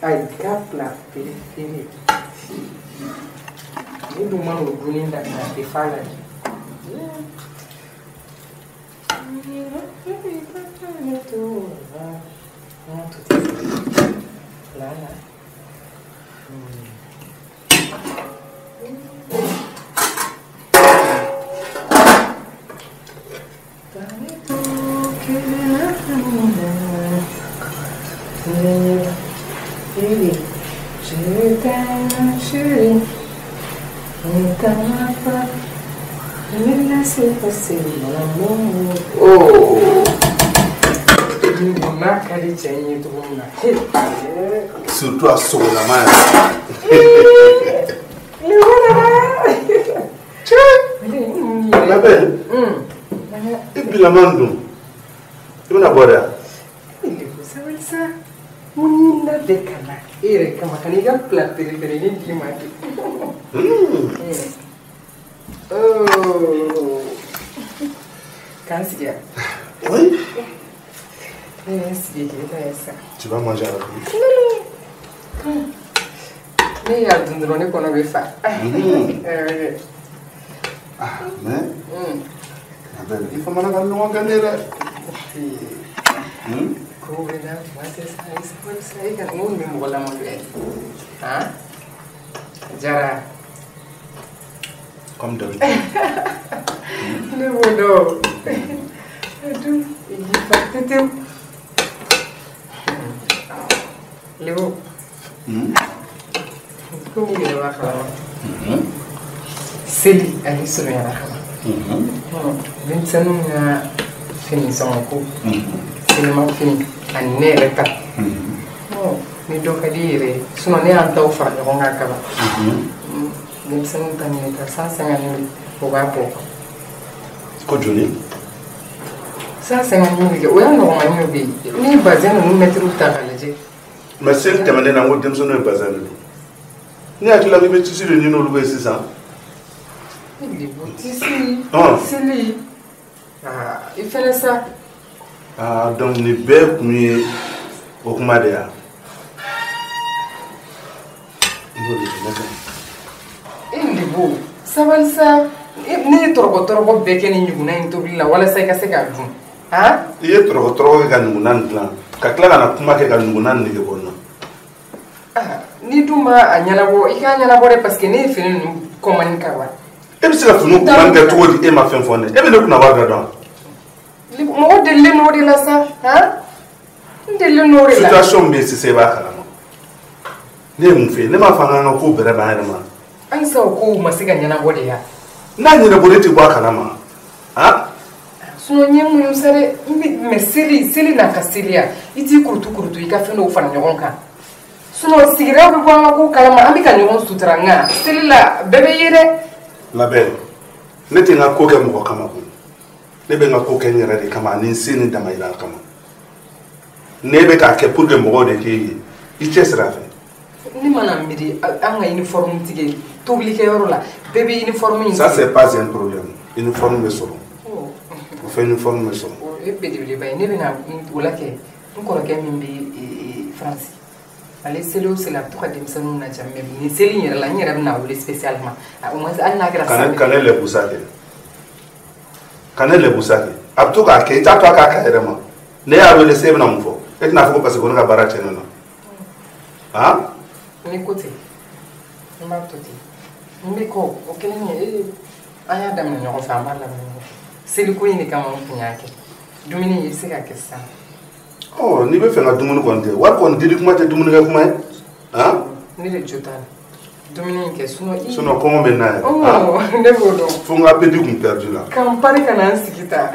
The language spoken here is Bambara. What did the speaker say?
Ay, ka plat préféré. Ni dun mana o dunni daminɛ a tɛ f'a la de. Là, là. Je t'aime, chérie. Ne t'en pas. Ne laisse passer mon amour. Oh! N'a ka di cɛ in ye cogo min na. Surtout a sogolama yɛrɛ. Labɛn. I bilama dun. I bɛna bɔ de wa? Sabali sa. Mun y'i labɛn ka na e yɛrɛ kama ka n'i ka plat préféré d'i ma de. Oh. K'an sigi yan. Oui. Ne ye n sigi k'i lajɛ sisan. Tu vas manger avec lui? Non. Ne y'a dun dɔrɔn ne kɔnɔ bɛ fa. Ah, mais Labɛn, i famana ka ɲɔgɔn kɛ ne ye dɛ. Ko bɛ na kuma tɛ sa, i sabali sa, e kana n ko nin bɛ mɔgɔ lamaloya de. Han? A diyara. Comme d'habitude. Ne b'o dɔn. A dun, i k'i fa tetew. Léo. Komi i yɛrɛ b'a kalama. Seli ale surunyara ka ban. Denmisɛnninw ka fini sɔngɔ ko. Sinima fini ani ne yɛrɛ ta. Ni dɔ ka di i yɛrɛ ye. Sinon ne y'an taw fara ɲɔgɔn kan ka ban. Denmisɛnninw ta ni ne ta 150 000 o b'a bɔ. Ko joli? 150 000 kɛ, o y'a nɔgɔmanin ye koyi. N'i ye bazɛn ninnu mɛtiriw ta k'a lajɛ. Mais seli tɛmɛnen na, n ko denmisɛnninw ye bazɛn de don. Ne hakili la k'i bɛ tissu de ɲini olu ye sisan. Tissu. Seli. Ah, i fɛnɛ sa. Ah, donc nin bɛɛ kun ye o kuma de ye wa? N b'o de kɛ. E Lebu, sabali sa. Ne ye tɔrɔkɔ tɔrɔkɔ bɛɛ kɛ ni ɲugunna in tobili la walasa i ka se k'a dun. Han? I ye tɔrɔkɔ tɔrɔkɔ kɛ ka ɲugunna nin dilan, ka tila ka na kuma kɛ ka ɲugunna nin nege bɔ n na. Ah, n'i dun ma a ɲɛnabɔ, i k'a ɲɛnabɔ dɛ, parce que ne ye fini ninnu commande ka ban. E bɛ se ka finiw commande kɛ cogo di, e ma fɛn fɔ ne ye? E bɛ ne kunna wari da dɔn. Mɔgɔ delilen n'o de la sa, han? N delilen n'o de la. Situation min bɛ yen sisan, i b'a kalama. Ne ye mun f'e ye? Ne m'a fɔ an k'an ka ko bɛrɛ bɛn an yɛrɛ ma. Halisa o kow ma se ka ɲɛnabɔ de ya. N'a ɲɛnabɔ, e tɛ bɔ a kalama. Han? Sinon n ye muɲu sa dɛ, n bɛ mais seli seli n'a ka seliya, i t'i kurutu kurutu i ka fɛn dɔw fara ɲɔgɔn kan. Sinon sigidaw bɛ bɔ an ka ko kalama, an bɛ ka ɲɔgɔn sutura, nka seli la bɛɛ bɛ ye dɛ. Labɛn, ne tɛ n ka ko kɛ mɔgɔ kama koyi. Ne bɛ n ka ko kɛ n yɛrɛ de kama ani n se ni damayira kama. Ne bɛ k'a kɛ pour que mɔgɔw de k'e ye, i cɛsiri a fɛ. Ne mana miiri an ka uniforme tigɛ tobilikɛyɔrɔ la, bɛɛ bɛ uniforme in. Ça, c'est pas un problème. Uniforme bɛ sɔrɔ. O fɛn, uniforme bɛ sɔrɔ. O ye belebeleba ye. Ne bɛna o la kɛ n kɔrɔkɛ min bɛ Faransi. Ale seli o seli, a bɛ to ka denmisɛnninw ladiya, mais nin seli in yɛrɛ la, n yɛrɛ bɛna wele spécialement. Au moins hali n'a kɛra. Kana ne lɛbusa kɛ. Ka ne lɛbusa kɛ. A bɛ to k'a kɛ, i t'a to a k'a kɛ a yɛrɛ ma. Ne y'a wele sisan, e bɛna mun fɔ? E tɛna fɔ ko parce que ko ne ka baara tiɲɛna na. Han? Ni ko ten, n b'a to ten. N bɛ kɔ o kelen ye, an y'a daminɛ ɲɔgɔn fɛ, an b'a laban ɲɔgɔn fɛ. Seliko in de kama n tun y'a kɛ. Dumuni, i bɛ se k'a kɛ sisan. Ɔ, n'i bɛ fɛ ka dumuni kɔni kɛ, wari kɔni dili kuma tɛ dumunikɛ kuma ye. Han? Ne de jo t'a la. Dumuni in kɛ, sinon i. Sinon kɔngɔ bɛ n na yɛrɛ. Ne b'o dɔn. Fo n ka appétit kun perdu la. K'an pari ka na n sigi tan.